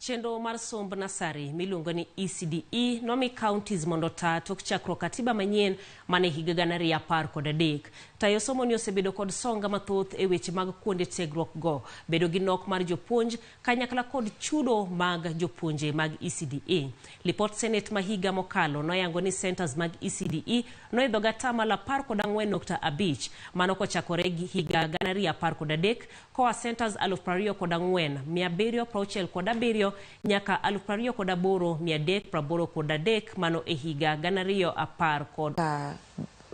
Chenro mar somb nasari miluongo ni ECDE nomi counties mondo ota tok chakruok katiba manyien mane higa 2013. Tayo somo ni osebedo kod songa mathoth e weche mag kuonde tiegruok go, bedo gi nok mar jopuonj kanyakla kod chudo mag jopuonje mag ECDE. Lipot Senate ma higa mokalo noyango ni centers mag ECDE noidho gi atamalo 14.5, mano kochakore gi higa 2013 koa centers 24,767 nyaka 28,383, mano e higa 2010 kod Ka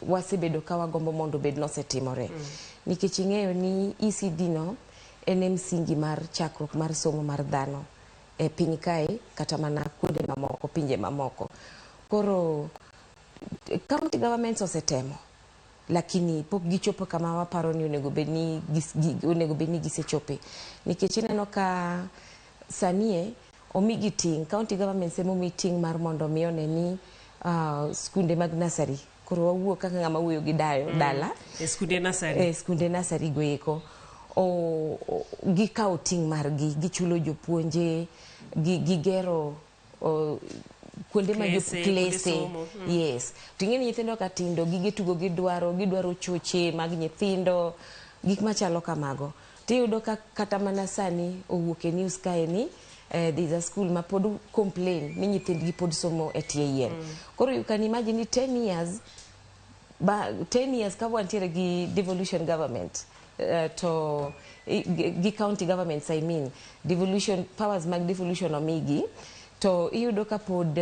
wasebedo ka wagombo mondo obed nosetimore nikech ing'eyo ni ECD no en e msingi mar chakruok mar somo mar dhano e piny kae kata mana kuonde mamoko, pinje mamoko. Koro county governments osetemo, lakini pok gichopo kama waparo ni onego bed ni gisechope, nikech ineno ka sanie omigi ting', county governments emomi ting' mar mondo mi one ni skunde mag nursery, koro wawuo kaka ng'ama wuoyo gi dayo dala e skunde nasari, e skunde nursery go eko gikawo ting' margi, gichulo jopuonje, gigero kuonde ma Klese, kuonde klese somo. Yes, to ing'e ni nyithindo ka tindo, gige tugo gidwaro choche mag nyithindo, gik machalo kamago. Tiyudo ka kata mana sani owuok e news kae ni there is a school ma pod complain ni nyithindgi pod somo e tie yien. Koro you can imagine ni 10 years ba 10 years ka wantiere gi devolution government, to gi county governments, I mean devolution powers mag devolution omigi, to iyudo ka pod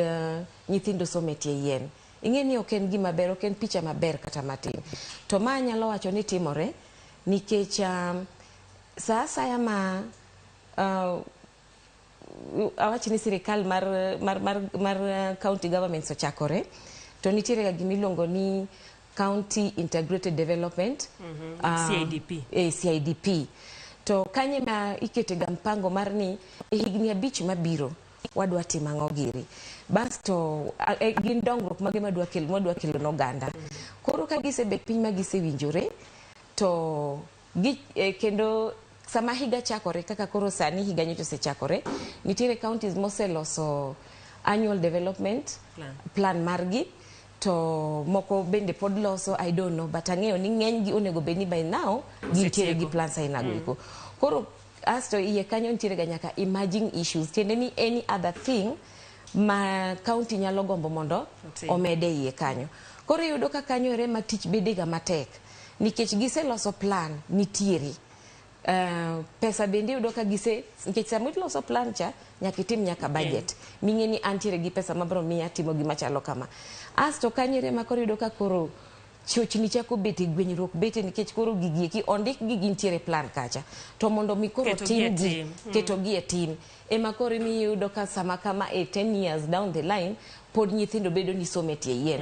nyithindo somo e tie yien. Ing'e ni ok en gima ber, ok en picha maber kata matin. To ma anyalo wacho ni timore nikech sa asaya ma awach ni sirikal mar county governments ochakore, to nitiere ga gimiluongo ni County Integrated Development CIDP. CIDP. To kanye ma ikete ga mpango mar ni e higni 5 mabiro wadwa timo ang'o giri, basto gin dongruok mage madwa kelo n'oganda. Koro ka gisebet piny ma gisewinjore to gi, kendo sama higa chakore, kaka koro sani higa nyocha osechakore, nitiere counties moseloso annual development plan, plan margi, to moko bende pod loso, I don't know, but ang'eyo ni ng'eny gi onego bed ni by now gintiere gi Osetieko. plans ainago eko. Koro asto iye kanyo nitiere ga nyaka emerging issues, tiende ni any other thing ma county nyalo gombo mondo otim. Omede iye kanyo. Koro iyudo ka kanyo ere ma tich bedega matek nikech giseloso plan, nitiere pesa bende iyudo ka gise, nikech sama iloso plan cha nyaka itim nyaka budget ming'e ni antiere gi pesa mabro miya timo gima chalo kama. Asto kanyo ere ma koro iyudo ka koro chochni chako bet e gwenyruok bete, nikech koro gigi eki ondik gi, gintiere plan kacha, to mondo mi koro ketogi e tim gi tim. Ketogi e tim ema koro imiyudo ka sama kama e 10 years down the line pod nyithindo bedo ni somo e tie yien,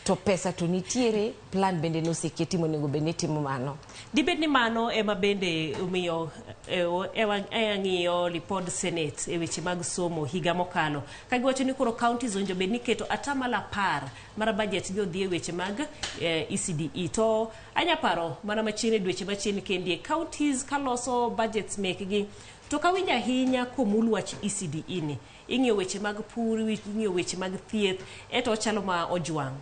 to pesa to nitiere, plan bende noseketi monego bed ni timo mano. Dibed ni mano ema bende omiyo e ang'iyo lipod Senate e weche mag somo higa mokalo ka giwacho ni koro counties owinjo bed ni keto atamalo 10 mar budget gi odhi e weche mag ECDE. To anya paro mana machiegni, e dweche machiegni kendie counties kaloso budgets mekgi, to kawinjo ahinya komul wach ECDE ni ing'iyo weche mag pur, ing'iyo weche mag thieth, eto ochalo ma ojwang'.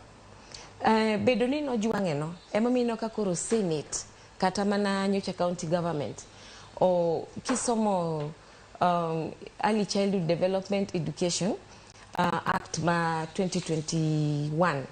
Bedo ni nojwang'e no emomiyo ineno ka koro Senate kata mana nyocha county government o kisomo Early Childhood Development Education Act ma 2021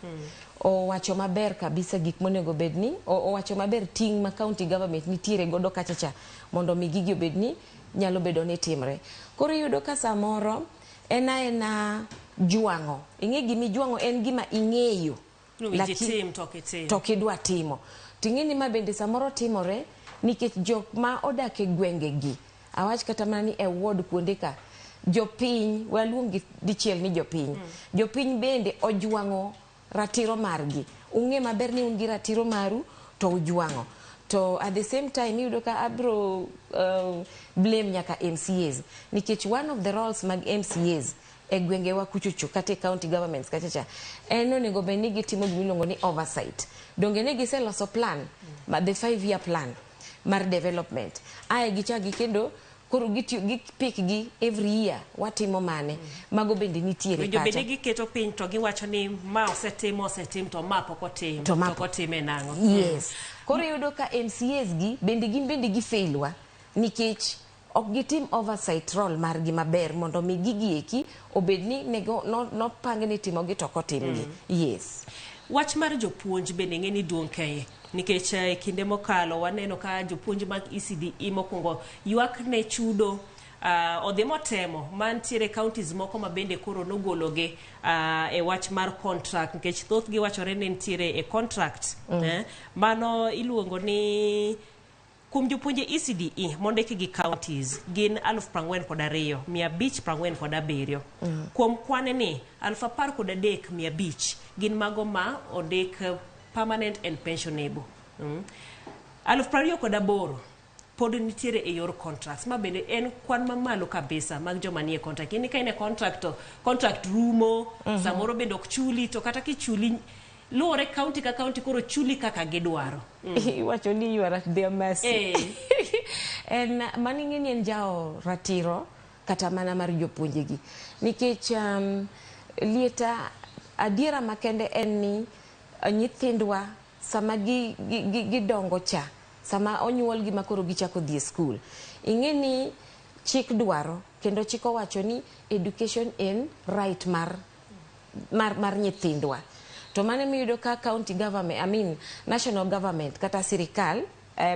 owacho maber kabisa gik monego bed ni owacho maber ting' ma county government nitiere godo kacha cha mondo mi gigi obed ni nyalo bedo ni timre. Koro iyudo ka samoro en aena jwang'o, ing'e gimijwang'o en gima ing'eyo ni owinjo itim to ok itim. To ok idwa timo. Ting'e ni ma bende samoro timore nikech jok ma odak e gwenge gi, awach kata mana ni e ward kuonde ka, jopiny waluong gi dichiel ni jopiny, jopiny bende ojwang'o ratiro margi. Ung'e maber ni un gi ratiro maru to ujwang'o. To at the same time iyudo ka abro blame nyaka MCAs, nikech one of the roles mag MCAs e gwengewa kuchocho kata e county governments kacha cha en onego bed ni gitimo gimiluongo ni oversight. Donge ne giseloso plan ma the 5 year plan mar development ae gichak gikendo. Koro gitiyo gi pick gi every year watimo mane. Mago bende nitiere Winjo kacha. bende giketo piny to giwacho ni ma osetim osetim to ma pok otim To ma to ok otime nang'o. Yes. Koro iyudo ka MCAs gi bende gin bende gifailwa nikech ok gitim oversight role margi maber mondo mi gigi eki obed ni nego nopang ni timogi to ok otimgi. Yes. Wach mar jopuonj bende ng'e ni duong' kae nikech e kinde mokalo waneno ka jopuonj mag ECDE mokwongo ywak ne chudo odhi motemo mantiere counties moko ma bende koro nogologi e wach mar contract nikech thothgi wachore ni nitiere e contract. Mano iluongo ni kuom jopuonje ECDE mondiki gi counties gin 42,547. Kuom kwan ni 13,500 gin mago ma ondik permanent and pensionable. 28,000 pod nitiere e yor contracts ma bende en kwan mamalo kabisa mag joma nie contract. In ka in e contract to contract rumo, samoro bende ok chuli to kata kichuli luwore county ka county koro chuli kaka gidwaro. Iwacho ni you are at their mercy. En mano ing'e ni en jao ratiro kata mana mar jopuonjegi nikech lieta adiera makende en ni nyithindwa sama gidongo cha sama onyuolgi ma koro gichako dhi e skul ing'e ni chik dwaro kendo chik owacho ni education en right mar nyithindwa to mano miyudo ka county government, I mean national government kata sirikal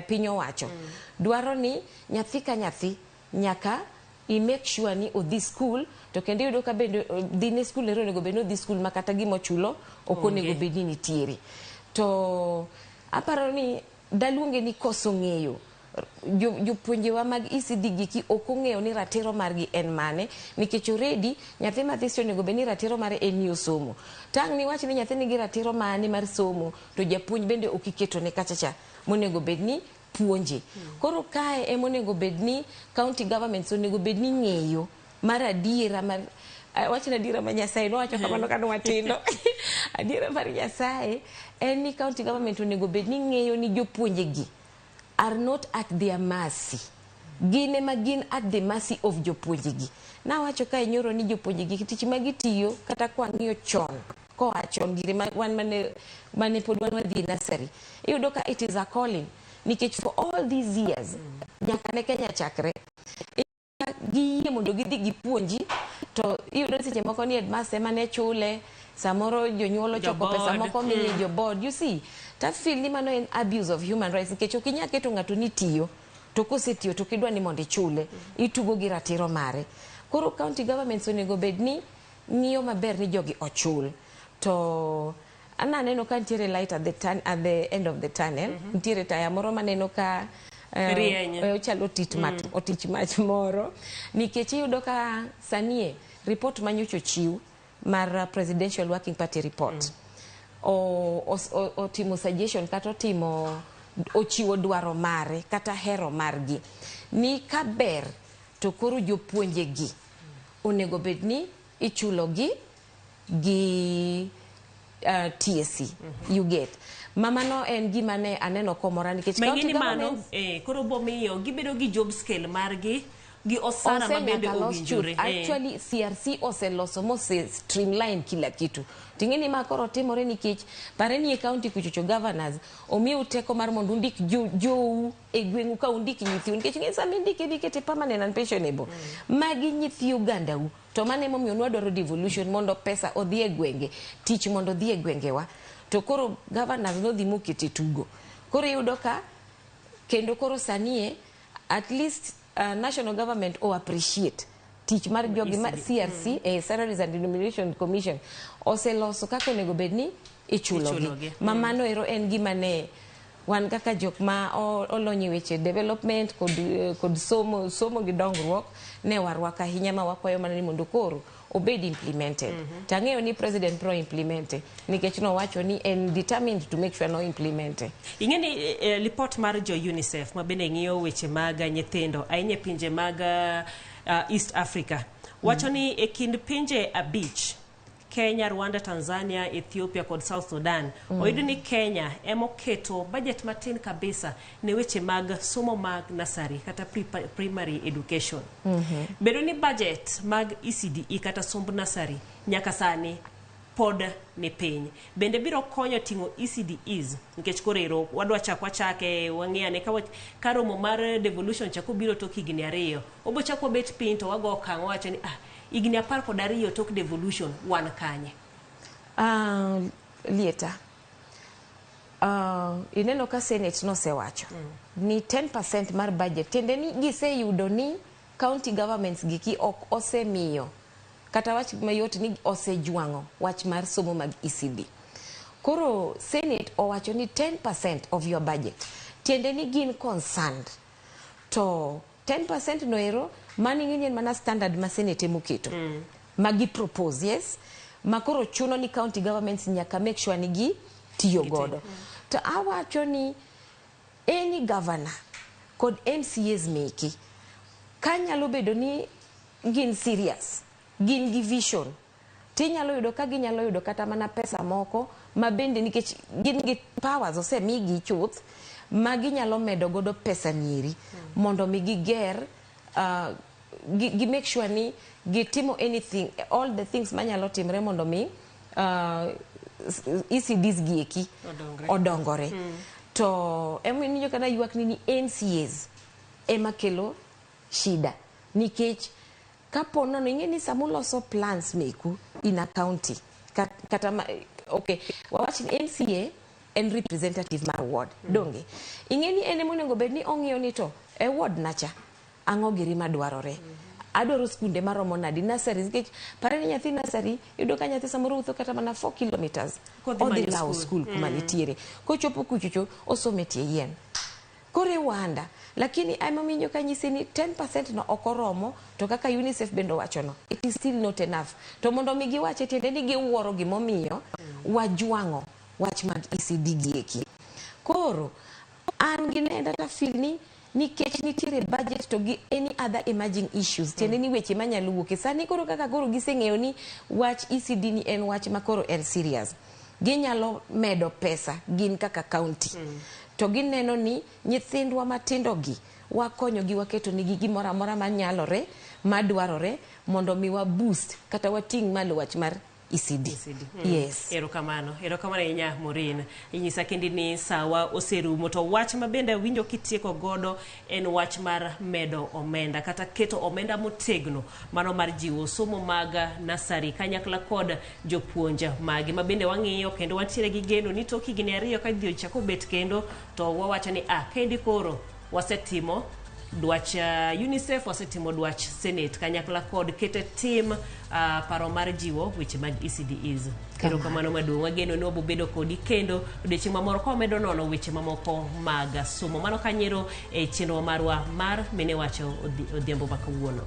piny owacho dwaro ni nyathi ka nyathi nyaka i make sure ni odhi skul to kendo iyudo ka bende dhi ne skul ero onego bed ni odhi skul ma kata gimochulo ok onego Onge. bed ni nitiere to aparo ni daluonge ni koso ng'eyo jopuonjewa mag ECD giki ok ong'eyo ni ratiro margi en mane nikech already nyathi mathis to onego bed ni ratiro mare en ni osomo tang' niwach ni nyathi nigi ratiro mane mar somo to japuonj bende ok iketone kachacha monego bed ni puonje. Koro kae ema onego bed ni county governments onego bed ni ng'eyo mar adiera mar awach ni adiera mar Nyasaye nowacho kamano kane watindo adiera mar Nyasaye en ni county government onego bed ni ng'eyo ni jopuonje gi are not at their mercy gin ema gin at the mercy of jopuonje gi nawacho kae nyoro ni jopuonje gi tich ma gitiyo kata kwang'iyo chon koa chon gire ma wan mane pod wan wadhi e nursery iyudo ka it is a calling nikech for all these years nyaka ne Kenya chakre giyie mondo gidhi gipuonji to iyudo seche moko ni headmaster ema ne chule samoro jonyuol ochoko pesa Jo-board. moko miye jo board you see ta feel ni mano en abuse of human rights nikech ok inyal keto ng'ato ni tiyo to kosetiyo to kidwa ni mondo ichule itugo gi ratiro mare koro county governments onego bed ni ng'iyo maber ni jogi ochul to ananeno ka nitiere light at the end of the tunnel nitiere taya moro maneno ka Rieny. ochalo tit mat, otich mach moro nikech iyudo ka sanie report manyocha ochiw mar Presidential Working Party report otimo suggestion kata otimo ochiwo dwaro mare kata hero margi ni kaber to koro jopuonje gi onego bed ni ichulo gi gi TSC you get ma mano en gima ne aneno komora nikech Ma county ing'e ni mano governments koro bomiyo gibedo gi job scale margi gi osara ma bende nyaka los owinjore. chuth. Actually CRC oseloso mose streamline kila kitu ting'e ni ma koro timore nikech pare ni e county kuchocho governors omiu teko mar mondo undik jou e gweng'u ka undik nyithiu nikech ing'e sama indike nikete permanent and pensionable magi nyithi ogandau to mano emomiyo nwadwaro devolution mondo pesa odhi e gwenge tich mondo odhi e gwengewa to koro governors nodhi mokete tugo koro iyudo ka kendo koro sanie at least national government o appreciate tich mar jogi ma CRC Salaries and Remuneration Commission oseloso kaka onego bed ni ichulogi Ichulogi. ma mano ero en gima ne wan kaka jok ma olony e weche development kod somo somo gi dongruok ne warwako ahinya ma wakwayo mana ni mondo koro obed implemented to ang'eyo ni president bro implemente nikech nowacho ni en determined to make sure no implemente. Ing'e ni lipot mar jo UNICEF ma bende ng'iyo weche mag nyithindo ahinya e pinje mag East Africa wacho ni e kind pinje 5 Kenya Kenya, Rwanda, Tanzania, Ethiopia kod South Sudan, oyud ni Kenya emoketo budget matin kabisa ne weche mag somo mag nursery kata primary education. Bedo ni budget mag ECDE kata somb nursery nyaka sani pod ni piny, bende biro konyo ting'o ECDEs, nikech koro ero wadwa chak wachake wang'e ka, ka romo mar devolution chako biro tok higni 2, obo chak wabet piny to wago okang' wawacho ni ah, higni 12 tok devolution wan kanye? Lieta, ineno ka Senate nosewacho ni 10% mar budget, tiende ni giseyudo ni county governments giki ok osemiyo kata wach mayot ni osejwang'o wach mar somo mag ECD. Koro Senate owacho ni 10% of your budget, tiende ni gin concerned. To 10% no ero mano ing'e ni en mana standard ma Senate emoketo ma gi propose, yes, ma koro chuno ni county governments nyaka make sure ni gi tiyo godo. To awacho ni any governor kod MCAs meki ka nyalo bedo ni gin serious, gin gi vision, tinyalo yudo ka ginyalo yudo kata mana pesa moko ma bende, nikech gin gi powers osemigi chuth ma ginyalo medo godo pesa nieri mondo mi giger gi make sure ni gitimo anything, all the things manyalo timre mondo mi ECDs gi eki odongre. Odongore. To emomiyo kana ywak ni MCAs ema kelo shida, nikech kapo nono ing'e ni samuloso plans meku in a county kata ma, okay, wawach ni MCA en representative mar ward, donge ing'e ni en emonego bed ni ong'iyo ni to e ward nacha ang'o giri madwarore, adwaro skunde maromo nadi, nurseries, nikech pare ni nyathi nursery yudo ka nyathi samoro wuotho kata mana 4 kilometers kodhi odhi manyo lawo skul. Skul kuma nitiere, kochopo kuchocho osomo e tie yien. Koro iwanda, lakini emomiyo kanyisi ni 10% no ok oromo, to kaka UNICEF bende owachono, it is still not enough. To mondo mi giwache, tiende ni giwuoro gimomiyo wajwang'o wach mag ECD gi eki. Koro an gi nenda ta feel ni nikech nitiere budget to gi any other emerging issues, tiende ni weche manyalo wuoke sani. Koro kaka koro giseng'eyo ni wach ECD ni en wach ma koro en serious, ginyalo medo pesa gin kaka county to gineno ni nyithindwa matindo gi wakonyogi, waketo nigi gimoro amora manyalore madwarore mondo mi wa boost kata wating' malo wach mar ECD. ECD. Yes. Erokamano, erokamano ahinya Maureen. Inyisa kendi ni sawa oserumo, to wach ma bende awinjo kitieko godo en wach mar medo omenda kata keto omenda motegno mano mar jiwo somo mag nursery kanyakla kod jopuonj magi ma bende wang'iyo kendo wantiere gi geno ni tok higni 2 ka dhi ochako bet kendo to wawacho ni ah, kendi koro wasetimo dwach UNICEF, wasetimo dwach Senate kanyakla kod kete tim paro mar jiwo weche mag ECDEs. Erokamano maduong', wageno ni wabobedo kodi kendo odiochieng' mamoro ka wamedo nono weche mamoko mag somo. Mano kanyero e chenro marwa mar Mine Wacho odhiambo ma kawuono.